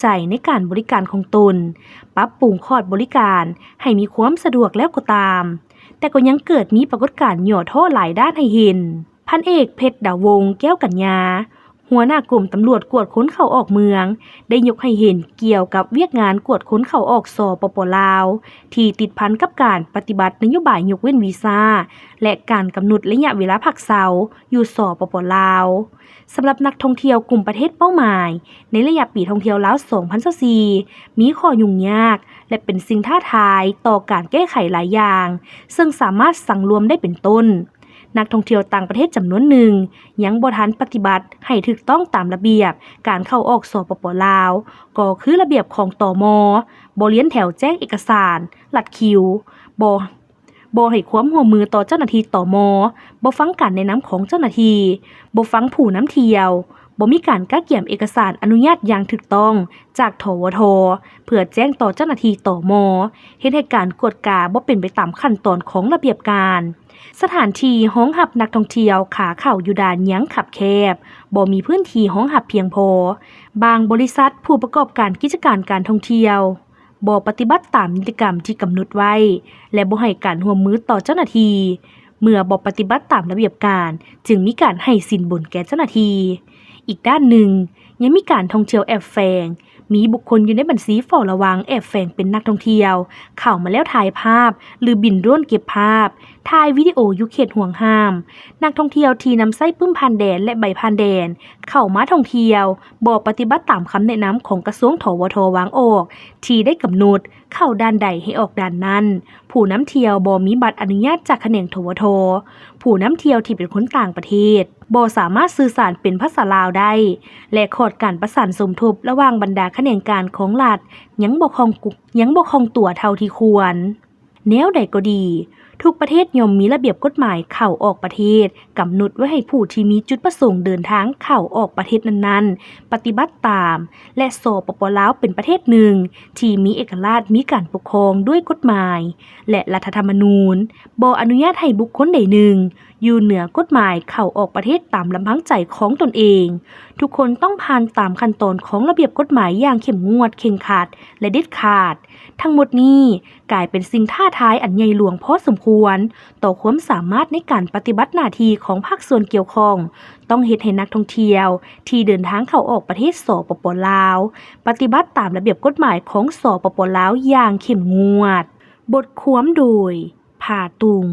ໃຈໃນການບໍລິການຂອງຕົນ, ປັບປຸງຄອດບໍລິການໃຫ້ມີຄວາມສະດວກແລ້ວກໍຕາມ, ແຕ່ກໍຍັງເກີດມີປາກົດການຫຍໍ້ທໍ້ຫຼາຍດ້ານໃຫ້ເຫັນ. ພັນເອກ ເພັດດາວົງ ແກ້ວກັນຍາ, ຫົວໜ້າກົມຕຳຫຼວດກວດຄົນເຂົ້າອອກເມືອງ ໄດ້ຍົກໃຫ້ເຫັນກ່ຽວກັບວຽກງານກວດຄົນເຂົ້າອອກ ສປປ ລາວ ທີ່ຕິດພັນກັບການປະຕິບັດນະໂຍບາຍຍົກເວັ້ນວີຊາ ແລະ ການກຳນົດໄລຍະເວລາພັກເຊົາຢູ່ ສປປ ລາວ. ສຳລັບນັກທ່ອງທ່ຽວກຸ່ມປະເທດເປົ້າໝາຍ ໃນໄລຍະປີທ່ອງທ່ຽວລາວ ສອງພັນຊາວສີ່ ມີຂໍ້ຫຍຸ້ງຍາກ ແລະ ເປັນສິ່ງທ້າທາຍຕໍ່ການແກ້ໄຂຫຼາຍຢ່າງ, ເຊິ່ງສາມາດສັງລວມໄດ້ເປັນຕົ້ນ, ນັກທ່ອງທ່ຽວຕ່າງປະເທດຈຳນວນໜຶ່ງ ຍັງບໍ່ທັນປະຕິບັດໃຫ້ຖືກຕ້ອງຕາມລະບຽບການເຂົ້າອອກ ສປປ ລາວ, ກໍຄືລະບຽບຂອງ ຕມ, ບໍ່ລຽນແຖວແຈ້ງເອກະສານ, ລັດຄິວ, ບໍ່ ບໍ່ໃຫ້ຄວາມຮ່ວມມືຕໍ່ເຈົ້າໜ້າທີ່ ຕມ, ບໍ່ຟັງການແນະນຳຂອງເຈົ້າໜ້າທີ່, ບໍ່ຟັງຜູ້ນຳທ່ຽວ, ບໍ່ມີການກະກຽມເອກະສານອະນຸຍາດຢ່າງຖືກຕ້ອງຈາກ ທວທ ເພື່ອແຈ້ງຕໍ່ເຈົ້າໜ້າທີ່ ຕມ, ເຮັດໃຫ້ການກວດກາບໍ່ເປັນໄປຕາມຂັ້ນຕອນຂອງລະບຽບການ. ສະຖານທີ່ຮອງຮັບນັກທ່ອງທ່ຽວຂາເຂົ້າຢູ່ດ່ານຍັງຄັບແຄບ, ບໍ່ມີພື້ນທີ່ຮອງຮັບພຽງພໍ. ບາງບໍລິສັດ, ຜູ້ປະກອບການກິດຈະການການທ່ອງທ່ຽວ ບໍ່ປະຕິບັດຕາມນິຕິກຳທີ່ກຳນົດໄວ້ ແລະ ບໍ່ໃຫ້ການຮ່ວມມືຕໍ່ເຈົ້າໜ້າທີ່. ເມື່ອບໍ່ປະຕິບັດຕາມລະບຽບການ, ຈຶ່ງມີການໃຫ້ສິນບົນແກ່ເຈົ້າໜ້າທີ່. ອີກດ້ານໜຶ່ງ, ຍັງມີການທ່ອງທ່ຽວແອບແຝງ, ມີບຸກຄົນຢູ່ໃນບັນຊີເຝົ້າລະວັງແອບແຝງເປັນນັກທ່ອງທ່ຽວ ເຂົ້າມາແລ້ວຖ່າຍພາບ ຫຼື ບິນໂດຣນເກັບພາບ, ຖ່າຍວິດີໂອຢູ່ເຂດຫວງຫ້າມ. ນັກທ່ອງທ່ຽວທີ່ນຳໃຊ້ປຶ້ມຜ່ານແດນ ແລະ ໃບຜ່ານແດນ ເຂົ້າມາທ່ອງທ່ຽວ ບໍ່ປະຕິບັດຕາມຄຳແນະນຳຂອງກະຊວງ ທວທ ວາງອອກ ທີ່ໄດ້ກຳນົດ ເຂົ້າດ່ານໃດໃຫ້ອອກດ່ານນັ້ນ, ຜູ້ນຳທ່ຽວບໍ່ມີບັດອະນຸຍາດຈາກຂະແໜງ ທວທ, ຜູ້ນຳທ່ຽວທີ່ເປັນຄົນຕ່າງປະເທດ ບໍ່ສາມາດສື່ສານເປັນພາສາລາວໄດ້ ແລະ ຂອດການປະສານສົມທົບລະຫວ່າງບັນດາຂະແໜງການຂອງລັດ ຍັງບໍ່ຄ່ອງ ຍັງບໍ່ຄ່ອງຕົວເທົ່າທີ່ຄວນ. ແນວໃດກໍດີ, ທຸກປະເທດຍ່ອມມີລະບຽບກົດໝາຍເຂົ້າອອກປະເທດ ກຳນົດໄວ້ໃຫ້ຜູ້ທີ່ມີຈຸດປະສົງເດີນທາງເຂົ້າອອກປະເທດນັ້ນໆ ປະຕິບັດຕາມ ແລະ ສປປ ລາວ ເປັນປະເທດໜຶ່ງທີ່ມີເອກະລາດ ມີການປົກຄອງດ້ວຍກົດໝາຍ ແລະ ລັດຖະທຳມະນູນ, ບໍ່ອະນຸຍາດໃຫ້ບຸກຄົນໃດໜຶ່ງຢູ່ເໜືອກົດໝາຍເຂົ້າອອກປະເທດຕາມລຳພັງໃຈຂອງຕົນເອງ. ທຸກຄົນຕ້ອງຜ່ານຕາມຂັ້ນຕອນຂອງລະບຽບກົດໝາຍຢ່າງເຂັ້ມງວດ, ເຄັ່ງຄັດ ແລະ ເດັດຂາດ. ທັງໝົດນີ້ ກາຍເປັນສິ່ງທ້າທາຍອັນໃຫຍ່ຫຼວງພໍສົມຄວນຕໍ່ຄວາມສາມາດໃນການປະຕິບັດໜ້າທີ່ຂອງພາກສ່ວນກ່ຽວຂ້ອງ, ຕ້ອງເຮັດໃຫ້ນັກທ່ອງທ່ຽວທີ່ເດີນທາງເຂົ້າອອກປະເທດ ສປປ ລາວ ປະຕິບັດຕາມລະບຽບກົດໝາຍຂອງ ສປປ ລາວ ຢ່າງເຂັ້ມງວດ. ບົດຄວາມໂດຍ ຜາຕຸງ.